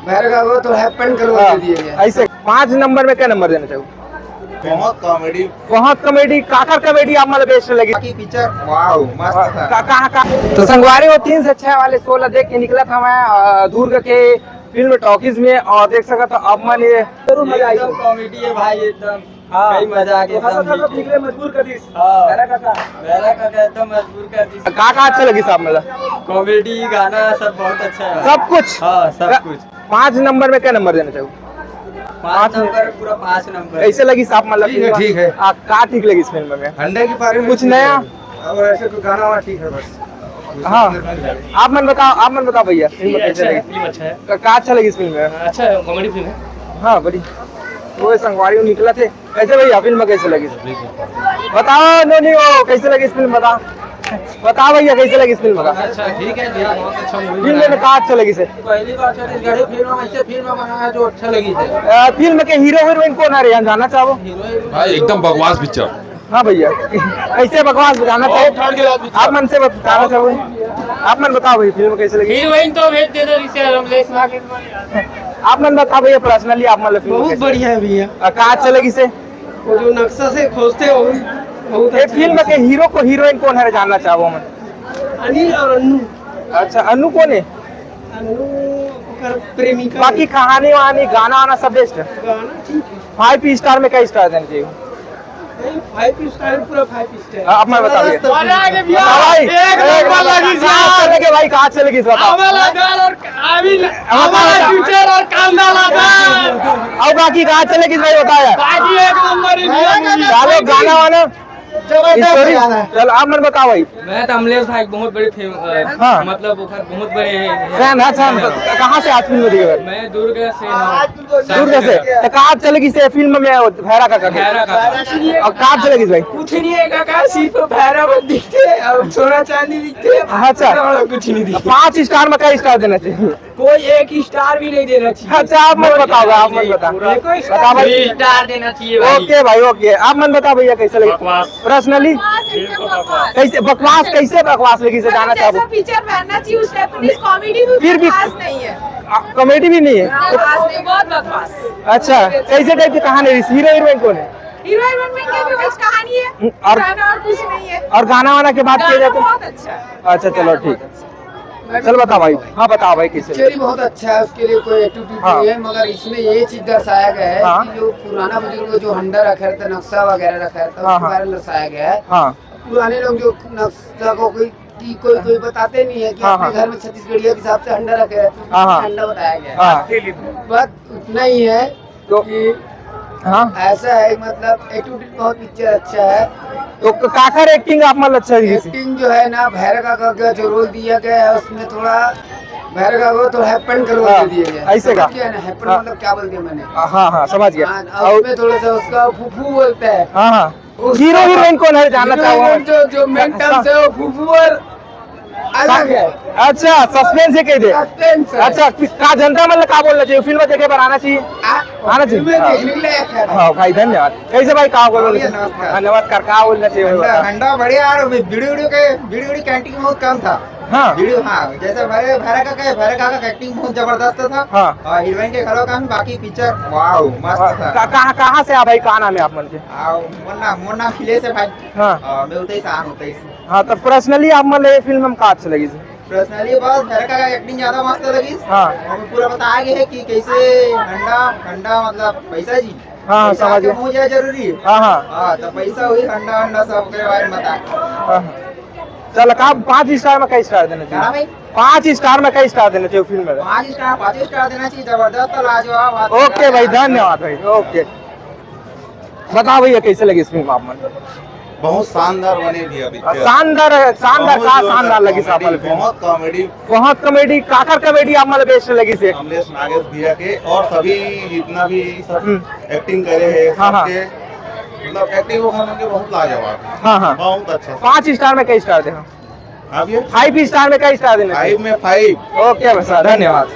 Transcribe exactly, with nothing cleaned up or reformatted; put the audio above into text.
भैरव का वो तो हैपन करवा हाँ, के दिए गए। ऐसे पाँच नंबर में क्या नंबर देना चाहूँ? बहुत कॉमेडी। बहुत कॉमेडी। काकर कॉमेडी आप मतलब बेस्ट लगी? बाकी पिक्चर वाओ, मस्त था। का, कहाँ का? तो संगवारी हो, तीन से छह वाले शो ला देख के निकला था मैं, अ, दुर्ग के फिल्म टॉकीज में, और देख सकत हो आप मन ये जरूर मजा आई। एकदम कॉमेडी है भाई, एकदम। हाँ। कई मजा आ गया तो हंसा एकदम। हंसा निकले मजबूर कर दिस। हाँ। मेरा काका। मेरा काका एकदम मजबूर कर दिस। का, का अच्छा लगी साहब मतलब? कॉमेडी, गाना सब बहुत अच्छा है। सब कुछ? हाँ, सब का-, कुछ। पाँच नंबर में क्या नंबर देना चाहूँ? पाँच पाँच नंबर, पूरा पाँच नंबर। कैसे लगी साहब मतलब ठीक है, फिल्म? ठीक है। आ, का ठीक लगी इस फिल्म में? हंडे के बारे में कुछ ठीक नया? है। और ऐसे तो गाना वाना ठीक है बस। हाँ। आप मन बताओ, आप मन बताओ भैया, फिल्म ये कैसे अच्छा है, लगी? फिल्म अच्छा है। का, का अच्छा लगी इस फिल्म में? अच्छा है, कॉमेडी फिल्म है। हाँ, बड़ी। वो संगवारी निकला थे। कैसे भैया, फिल्म कैसे लगी? बताओ नोनी, वो कैसे लगी इस फिल्म, बताओ। बताओ भैया, कैसे लगी इस फिल्म का? अच्छा, ठीक है जी, बहुत अच्छा मूवी फिल्म बनाया में है। का अच्छा लगी से? पहली बार छत्तीसगढ़ी फिल्म में ऐसे फिल्म बनाया जो अच्छा लगी है। अ, फिल्म के हीरो हीरोइन कौन आ रहे हैं, जानना चाहो? हीरो हीरोइन भाई, एकदम बकवास पिक्चर। हाँ भैया, ऐसे बकवास बताना बहुत चाहिए। Third class picture. आप मन से बताना चाहो, आप मन बताओ भाई, फिल्म कैसे लगी? हीरोइन तो भेज दे दो, इसे हम ले। आप मन बताओ भैया, पर्सनली आप मतलब फिल्म बहुत कैसे बढ़िया है भैया। लगी? अ, का अच्छा लगी से? वो जो नक्शा से खोजते हो, बहुत ये अच्छा फिल्म लगा। के हीरो को हीरोइन कौन है, जानना चाहो मन? अनिल और अन्नू। अच्छा, अन्नू कौन है? अन्नू ओकर प्रेमिका। बाकी कहानी वहानी, गाना वाना सब बेस्ट है। गाना ठीक है। फाइव स्टार में क्या स्टार देना चाहिए? नहीं, फाइव स्टार, पूरा फाइव स्टार। हाँ, आप मैं बताओ भैया। जबरदस्त। मजा आ गया भैया। हाँ भाई। एक नंबर लगी भैया। कहाँ चले गए भाई, कहाँ चले गए इस बार? आवाला दाल और अभी आवाला आवाला। फ्यूचर और कांदा ला दाल। और बाकी कहाँ चले गए इस भाई, बताओ यार। बाकी एक नंबर है भैया मूवी। चलो, गाना वाना। जबरदस्त स्टोरी? गाना है। चल, आप मन बताओ भाई। मैं तो अमलेश भाई बहुत बड़े फेम-, अ, हाँ। मतलब ओकर बहुत बड़े फैन है, फैन। कहाँ से आप फिल्म देखे भाई? मैं दुर्ग से हूँ। दुर्ग से? तो कहाँ चले गए इस फिल्म में भैरा काका के? भैरा काका। और कहाँ चले गए इस भाई? कुछ नहीं है काका, सिर्फ भैरा बस दिखते हैं और सोना चांदी दिखते हैं। अच्छा। और कुछ नहीं दिखते। पाँच स्टार में क्या स्टार देना चाहिए? कोई एक स्टार भी नहीं देना चाहिए। अच्छा, आप मत बताओ, आप मत बताओ। देखो, बताओ भाई। थ्री स्टार देना चाहिए भाई। ओके भाई, ओके। आप मन बताओ भैया, कैसे लगे? बकवास। पर्सनली? बिल्कुल बकवास। कैसे बकवास, कैसे बकवास लगी से, जानना चाहूँ। जैसा पिक्चर बनना चाहिए, उस टाइप की कॉमेडी भी फिर भी खास नहीं है। आ, कॉमेडी भी नहीं है? हाँ, खास नहीं, बहुत बकवास। अच्छा, कैसे टाइप की कहानी है? हीरो हीरोइन कौन है? हीरो हीरोइन में क्या भी बस कहानी है, हम्म, और गाना और कुछ नहीं है। और गाना वाना की बात किया जाए तो? बहुत अच्छा है। अच्छा, चलो, ठीक। चल, बताओ भाई। हाँ, बताओ भाई, कैसे पिक्चर ही बहुत अच्छा है, उसके लिए कोई एटीट्यूड हाँ। नहीं है, मगर इसमें ये चीज दर्शाया गया है हाँ। कि जो पुराना बुजुर्ग जो हंडा रखे रहता, नक्शा वगैरह रखा रहता, हाँ, उसके हाँ। बारे में दर्शाया गया है। हाँ। पुराने लोग जो नक्शा को कोई, कि कोई, कोई बताते नहीं है कि हाँ, अपने हाँ। घर में छत्तीसगढ़िया के हिसाब से हंडा रखे रहते, हाँ, हाँ। हंडा बताया गया है। हाँ। बस उतना ही है। तो कि हाँ। ऐसा है, मतलब, एटीट्यूड बहुत पिक्चर अच्छा है। तो क-, काकर एक्टिंग आप मतलब अच्छा लगी से? एक्टिंग जो है ना, भैरव काका का जो रोल दिया गया है, उसमें थोड़ा भैरव काका को थोड़ा हैपन करवा हाँ, के दिया गया है। ऐसे का? समझ गया ना, हैपन हाँ। मतलब क्या बोलते हैं मैंने? हाँ, हाँ, समझ गया। हाँ, और उसमें थोड़ा सा उसका फूफू बोलता है। हाँ, हाँ। उसका हीरो हीरोइन कौन है, जानना हीरो चाहूँ हीरोइन मैं। जो, जो मेन हाँ, टर्म्स है, वो फूफू और अलग है। अच्छा, सस्पेंस है कह दे। सस्पेंस है। अच्छा, कि-, का जनता मतलब का बोलना चाहिए? फिल्म देखे पर आना चाहिए? आ, आना चाहिए। फिल्म हाँ। देखने के लिए आया था। हाँ भाई, धन्यवाद। कैसे भाई, का बोलना चाहिए? भैया, नमस्कार। हाँ, नमस्कार। का बोलना चाहिए भाई, हंडा, बता। हंडा बढ़िया यार, अभी बीड़ी उड़ी के, बीड़ी उड़ी कैंटीन बहुत कम था। हाँ। बीड़ी, हाँ, जैसे भैरे, भैरा काका, भैरा काका का एक्टिंग बहुत जबरदस्त था। हाँ। और हीरोइन के घरों का भी बाकी पिक्चर, वाओ, मस्त हाँ, था। का-, कहाँ, कहाँ से आप भाई, का नाम है आप मन के? हाँ, मोर नाम, मोर नाम अखिलेश है भाई। हाँ। हाँ, मैं उतई से आन, उतई से। हाँ, तो पर्सनली आप मतलब ये फिल्म में का अच्छा लगी से? पर्सनली बस भैरा काका का एक्टिंग ज्यादा मस्त लगी। हाँ। और पूरा बताया गया है कि कैसे हंडा, हंडा मतलब पैसा जी। हाँ, हाँ, पैसा समझ आके गया। पहुंच जाए जरूरी है। हाँ, हाँ। हाँ, तो पैसा हुई हंडा, हंडा सब के बारे में बताया। हाँ, हाँ। चल, का पाँच स्टार में कई स्टार देना चाहिए? हाँ भाई। पाँच स्टार में कई स्टार देना चाहिए फिल्म में? पाँच स्टार, पाँच स्टार देना चाहिए, जबरदस्त, लाजवाब। ओके भाई, धन्यवाद भाई, ओके। बताओ भैया, कैसे लगी इस फिल्म आप मन? बहुत शानदार बने भैया पिक्चर। शानदार है, शानदार, बहुत का जोरदार शानदार लगी कॉमेडी, साहब फिल्म? बहुत कॉमेडी। बहुत कॉमेडी, काकर कॉमेडी आप मतलब बेस्ट लगी से? अमलेश नागेश भैया के और सभी जितना भी सब हम्म। एक्टिंग करे हैं, हाँ, हाँ। सबके मतलब एक्टिंग वो हम लोग के बहुत लाजवाब है। हाँ, हाँ। बहुत अच्छा। पाँच स्टार में कई स्टार देना? आप ये? फाइव स्टार में कई स्टार देना चाहिए? फाइव में फाइव। ओके भाई साहब, धन्यवाद।